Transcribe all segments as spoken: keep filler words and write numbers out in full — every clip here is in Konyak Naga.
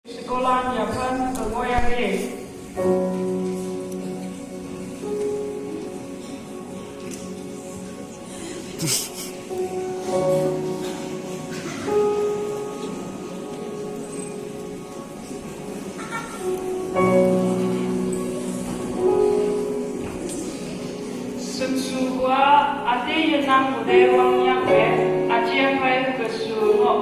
Sekolah yaphan pengoyang e. Sumsu bua ate yenang ude wang yang e, ajiang pai kesu ngo.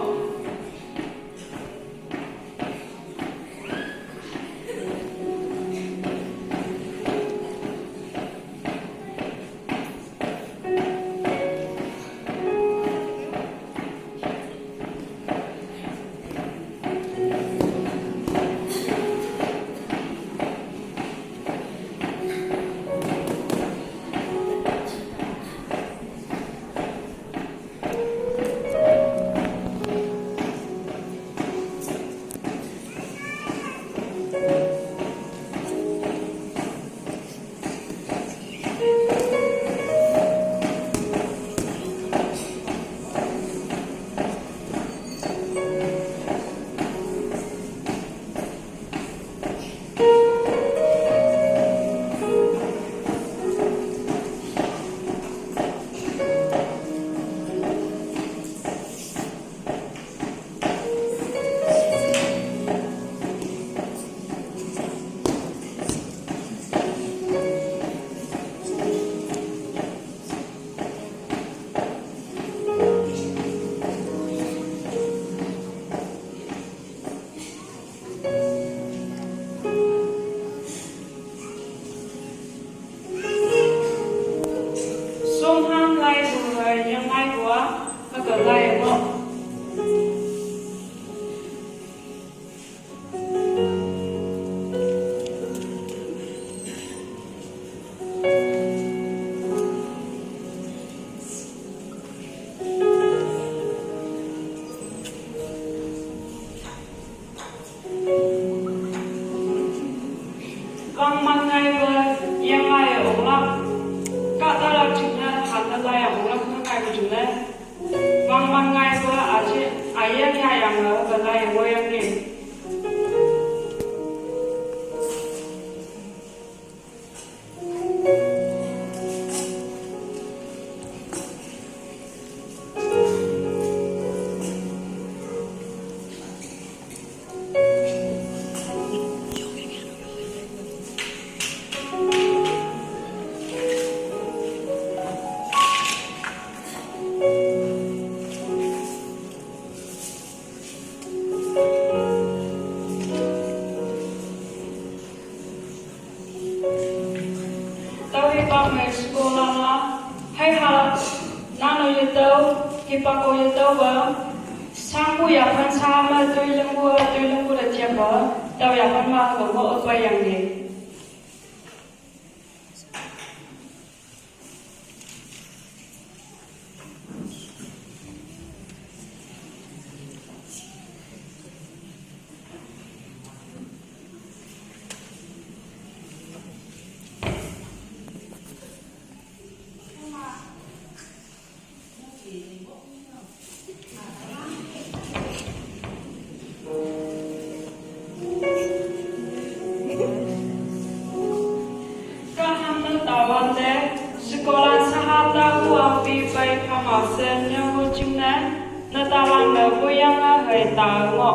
Sung han lai bu hai yang lai bua, ha ka lai mo. Wang man ngai ba yang ngai ong lak. Ka ta lak jing na han na lai ong lak na ngai ba jing na. Wang man ngai ba a chi a yang ya yang na ba lai ong yang ni. Tau hi bak me sbo lama, hai ha, nano yatau, kipako yatau ba, sangku yapan sama tui lengku, tui lengku da tiap ba, tau yapan ma ko mo apa yang ni. Ka ham na tawan te, sekolah sahata ku api pai kama sen nyo hu chim ne, na tawan na ku yang a hai ta ngo.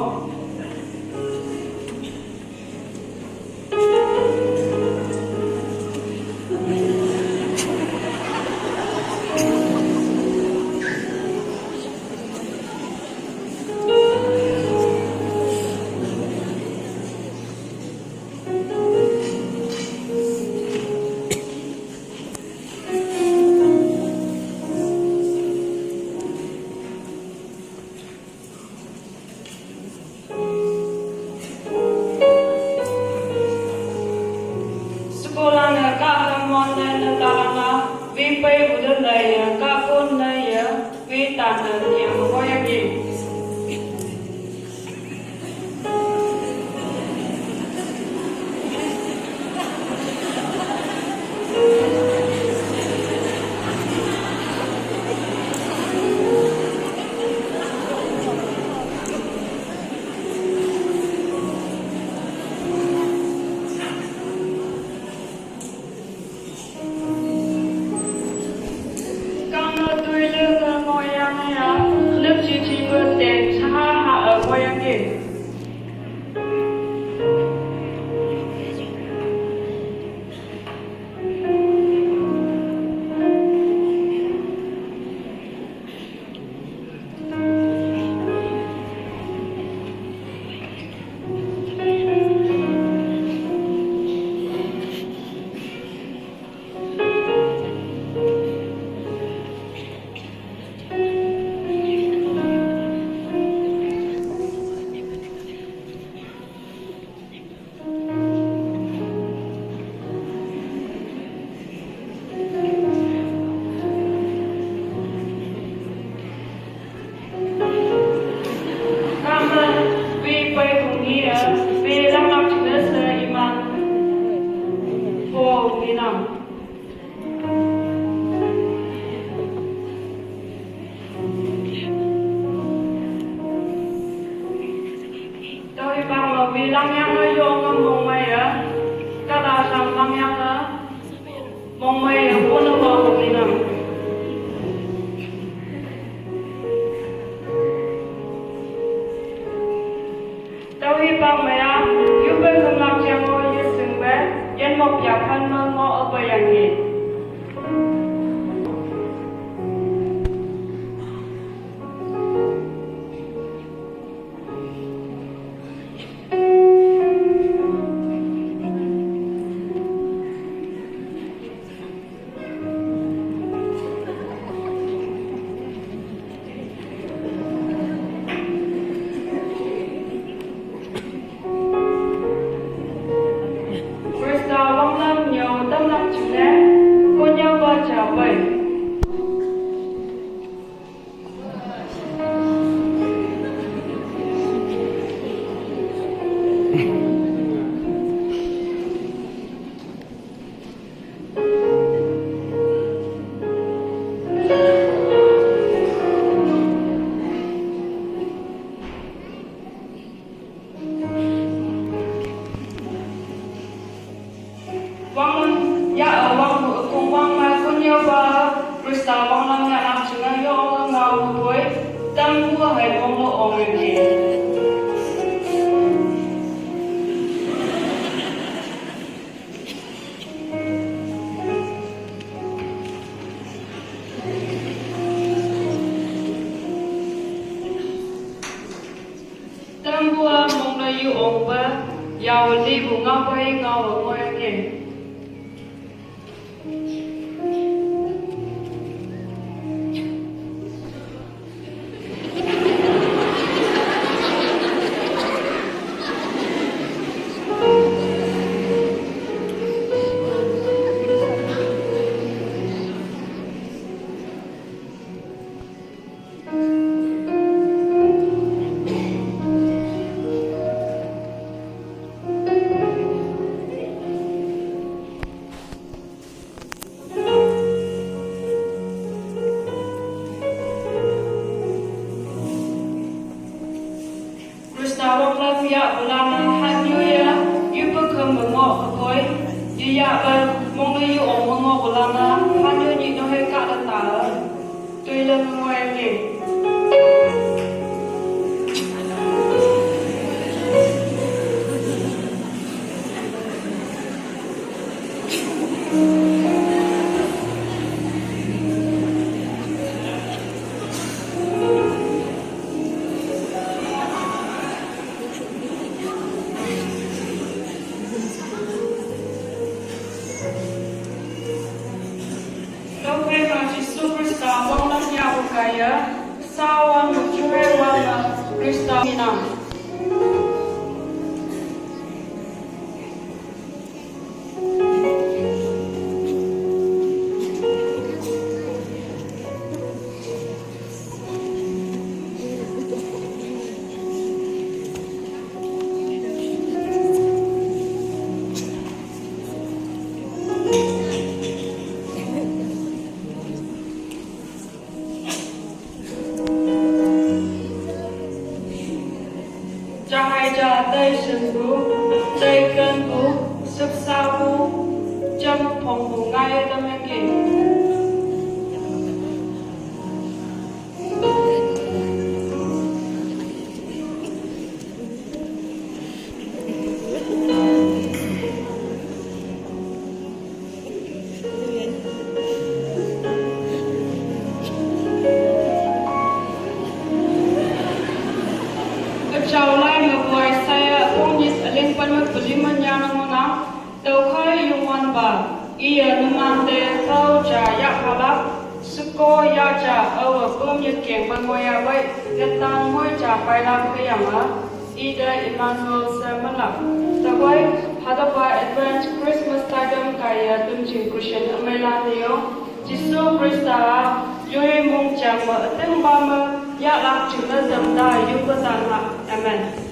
Sekolah na ka hamon na na talanga, vi pai uda na ya, ka kon na ya, vi tan na ya, ko ya ki. Tau hipak ma wi lang yang a yo ngam mong mai ya. Kala sang lang yang a mong mai ya pun a wa wi nang. Tau hipak mai ya, yu pe ngam lak yang o yu sing pe, yan mok ya pan ma ngo a pe yang ni. Krista wanglam nyo tamlak chine, konya wa cha pai. Wang ya, wang kung wang ma kun yo ba Krista wanglam ya lam chunga yo ong nga u boy tam bu hai ong lo ong ri. Tam bu a mong na yu ong ba ya wa li bu nga ba i nga wa ngoi ke. Krista wanglam ya bulana hanyu ya, yu pe kem mengo koi, yu ya ba mong yu ong mengo bulana hanyu ni no he ka da ta. Tui lam mengo ya ke. Tau kai ma Jisu Krista wanglam ya ukaya, sawan muchure wang Krista minang. Jahai ja tai shen bu, tai kan bu, sep sa bu, jam phong bu ngai tam yang ke. Kachau lai ma buai saya pong nyit aling pan ma puli ma nya na ngona. Tau khai yung wan ba. Iya numan te tau ja ya halap. Suko ya ja awa pum nyit keng ba ngoya bai. Ketan ngoi ja pai lam ke yang a. Ida Emmanuel Sermon la. Tawai, hadapa Advent Christmas taidam kaya tumjing Christian amai la niyo. Jisu Krista, yoi mong jang ma atem ba ma, ya lak jing na dam da yu ka ta na. Amen.